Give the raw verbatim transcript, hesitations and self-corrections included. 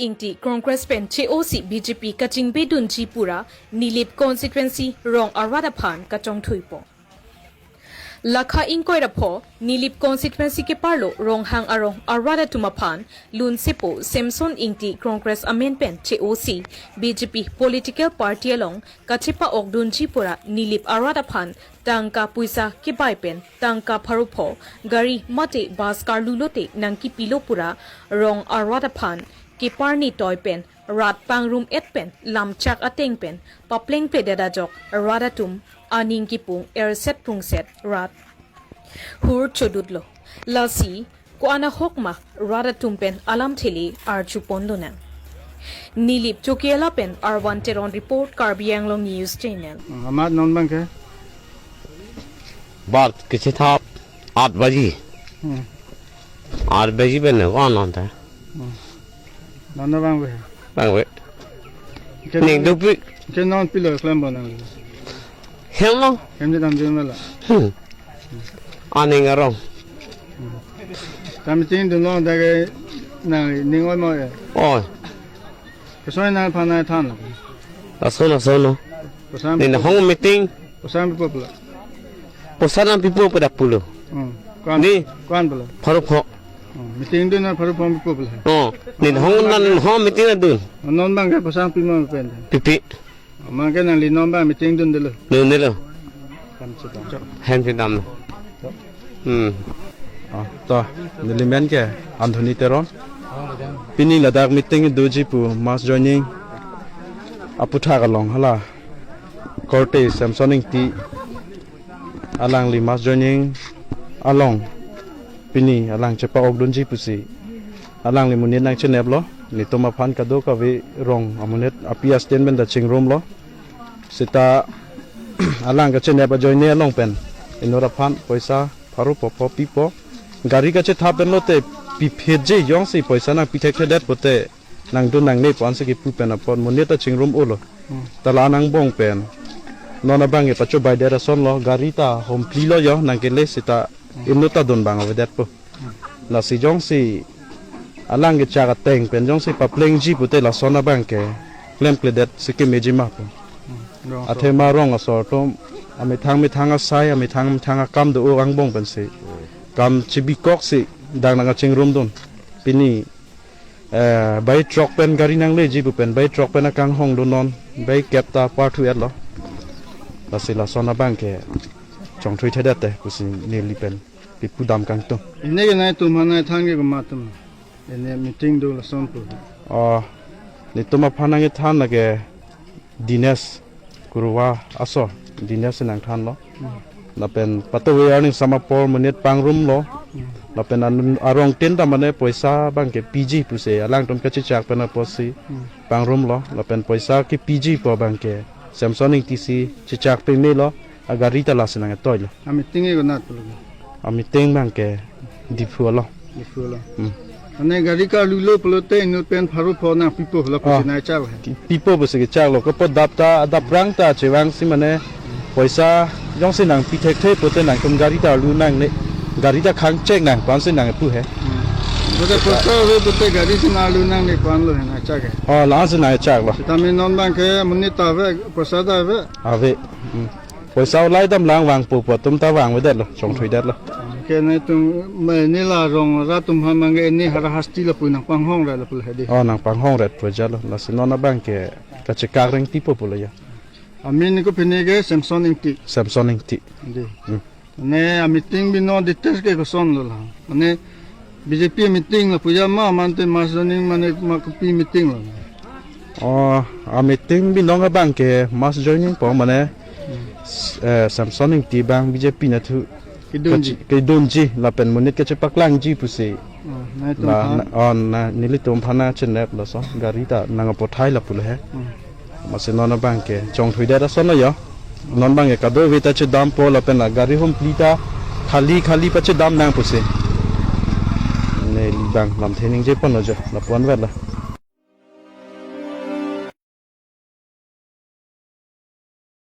Ingti Congress pen che-osi B J P kachingbedunji pura Nilip constituency rong arat aphan kachongthuipo. Lakha ingkoi ra pho Nilip constituency keparlo Ronghang arong arat atum aphan lunsepo Samson Ingti Congress amen pen che-osi B J P political party along kachepa-okdunji pura Nilip arat aphan tangka poisa kebai pen tangka pharo pho gari mate bus karlu lote nangkipilo pura rong arat aphan keparni toi pen rat pangrum-et pen lamchak ateng pen paplengpledet ajok rat atum aning kipung erset pungset rat hur chodutlo. Lasi ko-an ahok ma rat atum pen alamthe le arjupon lonang. Nilip Chokihola pen Arvan Teron report, Karbi Anglong News Channel. Hmm, amat non abang ke? Bat kisi thap at baji. Hmm. At baji pen ne ko non ta. Hmm. Non abang ke? Abang ke. Ke Ning non, dupi. Ke non pilo klem bo nang. Hem lo. Hem je dam jun mala. Hmm. Aning arong. Hmm. Ta meeting dunlo dak ke nangning oi mo e. Oi. Koson nangphan nangthan lo? Lason lason lo. Koson nang pipo hong meeting. Koson pipo pula? Koson nang pipo pada pulo. Hmm. Ko-an, ni? Ko-an pula? Pharo pho. Hmm. Meeting dun nang pharo pho pipo pula? Oh. Ni hong nang hong meeting nang dun. Non abang ke koson pimo pen? Pipi. Abang ke nangli non abang meeting dundelo? Dundelo. Hem si dam. Hem si dam. Hmm. Ah, to, neli men ke Anthony Teron. Pini ladak meeting doji pu mass joining aputhak along hala korte Samson Ingti alangli mass joining along pini alang chepa-okdunji pusi alangli monit nangcheneplo. Nelitum aphan kadokave rong amonit api asten pen ta chingrumlo. Seta alang kachenep ajoine along pen inut aphan poisa pharo pho pho pipo. Gari kachethap pen lote piphet je, jongsi poisa nangpi thekthedet pote nangdun nangne pu ansi kipu pen apot monit ta chingrum-olo. Hmm. Ta la angbong pen non abang ke pachobaidet ason lo, gari ta homplilo jo nangkele seta inut ta dun abang avedetpo. Lasi jongsi alang kechak ateng pen jongsi paplengji pute lason abang ke klemkledet si kemeji ma pu. Hmm, rong asor. Athema rong asor atum amethang methang asai, amethang methang akam do angbong pensi kam chibikoksi dak nangkachingrumdun. Pini, eh, bai truck pen gari nangleji pu pen bai truck pen akanghong do non bai kep ta parthu-etlo. Lasi lason abang ke chongthui thedet te pusi neli pen pipu dam kangtung. Ini ke nangtum aphan nangthan ke komat atum? Ini meeting do lason pu. Oh, nelitum aphan nangthan lake Dinesh Kuruwa aso, Dinesh si nangthanlo. Hmm. Lapen patuve arni sama apor monit pangrumlo. Hmm. Lapen an-, arong tin ta mane poisa abang ke piji pusi alangtum kachechak pen apotsi Hmm. pangrumlo. Lapen poisa kepiji pu abang ke Samson Ingti si chechak pemelo. Agari ta lasi nangtoilo. Ameeting ke konat pulo? Ameeting abang ke Diphu along. Diphu along. Hmm. Mane gari karlulo pulote inut pen pharo pho nangpipo lapusi Ah. nangchak he? Pipo pusi kechaklo. Kopo adap ta, adap rang ta chevangsi mane poisa jongsi nangpi thekthe pote nangtum gari ta lu nangne. Gari ta khangchek nang pu ansi nangpu he. Hmm. Pote poisa ave pote gari si nanglu nangne pu anlo he nangchak he? Oh, la ansi nangchaklo. Sitame non abang ke monit ta ave, poisa ta ave? Ave. Hmm. Poisa ulai damlang vangpo pu atum ta vangvedetlo, chongthuidetlo. Ke nangtum, ma, ne la rong arat atum aphan abang ke ne hara hasti lapu nangpanghong ra lapu hedi. Oh, nangpanghong ra pu jalo. Lasi non abang ke kachekak reng tipo pulo ya. Amen ko pine ke Samson Ingti. Samson Ingti. Di. Hmm. Ne ameeting bino details ke kosonlo la? Mane B J P meeting lapu ya ma, mante mass joining mane ma kopi meeting lo? Oh, ameeting binong abang ke mass joining po mane, Hmm. eh, Samson Ingti abang B J P nathu Kedunji. kachi-, kedunji lapen monit kachepaklangji pusi. Oh, nangtum La, aphan? na, oh, na, nelitum aphan nangchenep laso gari ta nangpathai lapulo he. Hmm. Masi non abang ke chongthuidet asonlo yo. Non abang ke kadokave ta chedampo lapen la gari hompli ta khali khali pachedam nang pusi. Neli abang lamthe ningjeponlo jo, lapu-an vet la.